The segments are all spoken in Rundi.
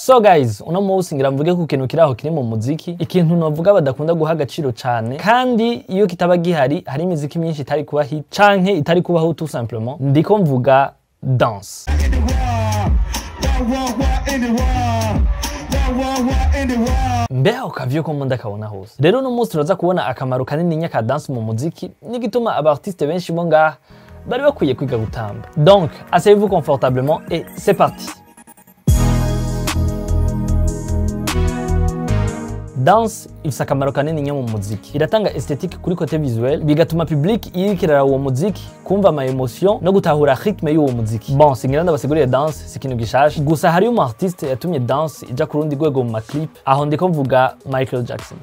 So guys, uno munsi ngira mvuge ku kintu kiraho kiri mu muziki, ikintu novuga badakunda guha agaciro cane, kandi iyo kitaba gihari hari imiziki myinshi itari kuba hit canke itari kubaho tout simplement. Ndiko mvuga danse. Mbeho kavyo ko munda kabona hose. Rero uno munsi turaza kubona akamaro kanini ka danse mu muziki n'igituma aba artiste benshi bo ngaha bari bakwiye kwiga gutamba. Donc, asseyez-vous confortablement et c'est parti. Danse ifise akamaro kanini mu muziki. Iratanga esthétique kuri côté visuel, bigatuma public irikirara uwo muziki, kumva ama emotion no gutahura rythme y'uwo muziki. Bon, singira ndabasiguriye danse, si ikintu gishasha. Gusa hari umu artiste yatumye danse ija ku rundi rwego mu ma clip, aho ndiko mvuga Michael Jackson.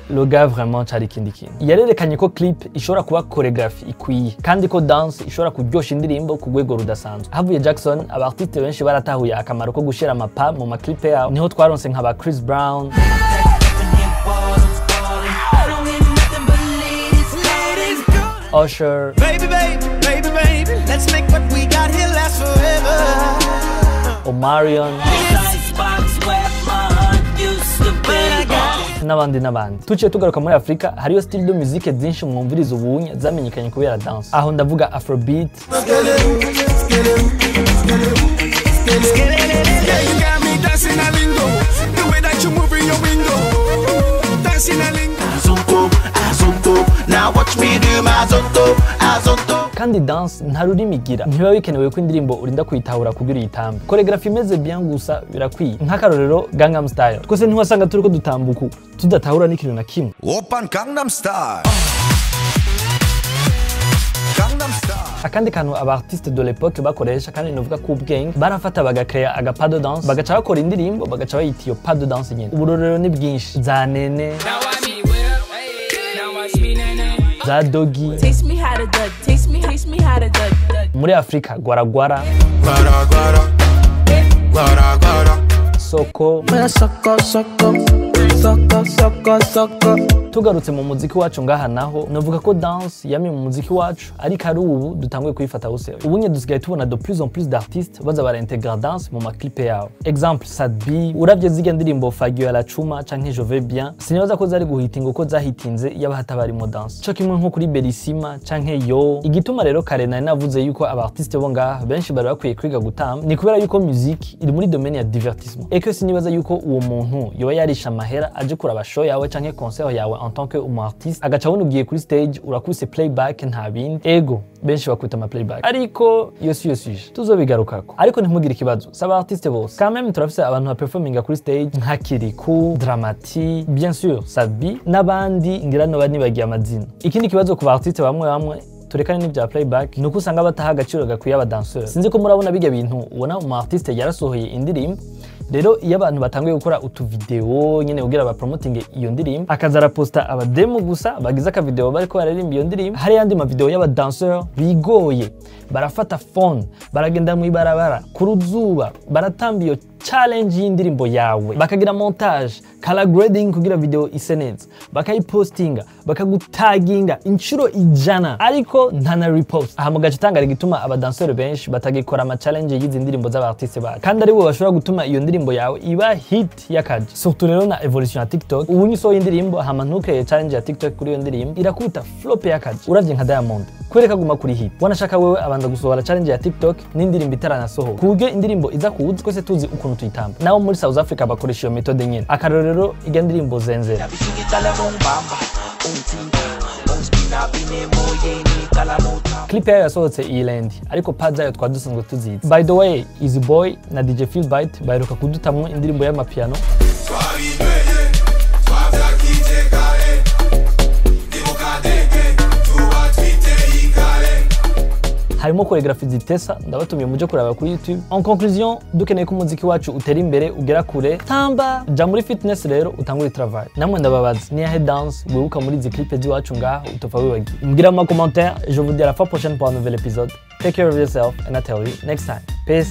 Le gars vraiment cari ikindi kintu. Yarerekanye ko clip ishobora kuba choreography ikwiye, kandi ko dance ishobora kuryosha indirimbo ku rwego rudasanzwe. Havuye Jackson, aba artiste benshi baratahuye akamaro ko gushira amapa mu ma clip yabo. Niho twaronse nka ba Chris Brown, Usher, Baby, baby, baby, baby, let's make what we got here last forever. Omarion, n'abandi n'abandi. Tuciye tugaruka muri Afrika, hariyo style de musique zinshi mwumviriza ubunye zamenyekanye kubera dance. Aho ndavuga Afrobeat, Yeah, you got me dancing a lingo. The way that you move in your window. Dancing a lingo. Azonto, azonto, now watch me do my azonto, azonto. Kandi dance nta rurimi igira, ntibiba bikenewe ko indirimbo urinda kuyitahura kugira uyitambe. Choreography imeze bien gusa birakwiye. Nk'akarorero Gangnam Style, twese ntiwasanga turiko dutambuka tudatahura n'ikintu na kimwe. Open Gangnam Style. Gangnam Style. Akandi kantu aba artiste de l'époque bakoresha kandi novuga ko ubwenge, barafata bagakrea aga pas de danse, bagaca bakora indirimbo bagaca bayita iyo pas de danse nyene. Uburorero ni bwinshi, za Nene, za Doggy, Teach me how to duck. Teach me how to duck, duck. Muri Afrika Gwara Gwara, Gwara gwara. Gwara gwara. Soko. Soko, soko, soko, soko, soko. Tugarutse mu muziki wacu ngaha naho, novuga ko dance yamye mu muziki wacu, ariko ari ubu dutanguye kuyifata hose. Ubu nye dusigaye tubona de plus en plus d'artistes baza baraintegra dance mu maclip yabo. Exemple Sat-B, uravye zirya ndirimbo Fagio la Chuma canke Je vais bien, sinibaza ko zari guhitinga uko zahitinze yaba hatabarimo dance. Co kimwe nko kuri Bellissima canke Yo. Igituma rero kare nari navuze yuko aba artiste bo ngaha benshi bari bakwiye kwiga gutamba, ni kubera yuko musique iri muri domaine ya divertissement. Et que sinibaza yuko uwo muntu yoba yarisha amahera aje kuraba show yawe canke concert yawe en tant que umu artiste, agaca abona ugiye kuri stage urakubise playback nta bindi. Ego benshi bakwita ama playback, ariko iyo si yo sujet, tuzobigarukako. Ariko ntimugire ikibazo, si aba artiste bose quand même, turafise abantu ba performinga kuri stage nka Kirikou, Dramati, bien sûr Sat-B n'abandi ngira noba nibagiye amazina. Ikindi kibazo ku ba artiste bamwe bamwe, turekane n'ibya playback, ni uko usanga bataha agaciro gakwiye abadanseur. Sinzi ko murabona bijya bintu ubona umu artiste yarasohoye indirimbo, rero iyo abantu batanguye gukora utuvideo nyene kugira ba promoting iyo ndirimbo, akaza araposta abademo gusa bagize akavideo bariko bararirimba iyo ndirimbo. Hari yandi ma video y'abadanseur bigoye, barafata phone baragenda mu ibarabara ku ruzuba baratamba iyo challenge y'indirimbo yawe, bakagira montage, color grading kugira video ise neza, bakayipostinga, bakagutaginga inshuro 100, ariko nta na repost. Aha mu gace tangara igituma abadanseur benshi batagikora ama challenge y'izi ndirimbo z'aba artiste bacu, kandi ari bo bashobora gutuma iyo ndirimbo yawe iba hit y'akaje. Surtout rero na evolution ya TikTok, ubu nyisohoye indirimbo hama ntukreye challenge ya TikTok kuri iyo ndirimbo, irakubita flop y'akaje. Uravye nka Diamond, kwereka guma kuri hit, wanashaka wewe abanza gusohora challenge ya TikTok n'indirimbo itaranasohoka, ku buryo indirimbo iza kuza twese tuzi ukuntu tuyitamba. Naho muri South Africa bakoresha iyo methode nyene. Akarorero irya ndirimbo Zenzera. Clip yayo yasohotse iyi lundi, ariko pas zayo twari dusanzwe tuzizi. By the way, Easy Boy na DJ Philbyte baheruka kudutamwo indirimbo y'amapiano. Twabinyweye, twavyakije kare. Ni mu kadege, tuba twiteye ikare. Harimo choreography zitesa, ndabatumiye muje kuraba kuri YouTube. En conclusion, dukeneye ko umuziki wacu utera imbere ugera kure. Tamba, ja muri fitness rero utangure travail. Namwe ndababaza, ni yahe dance wibuka muri izi clip z'iwacu ngaha utopfa wibagiye? Mbwira mu commentaire, je vous dis à la fois prochaine pour un nouvel épisode. Take care of yourself and I tell you next time. Peace.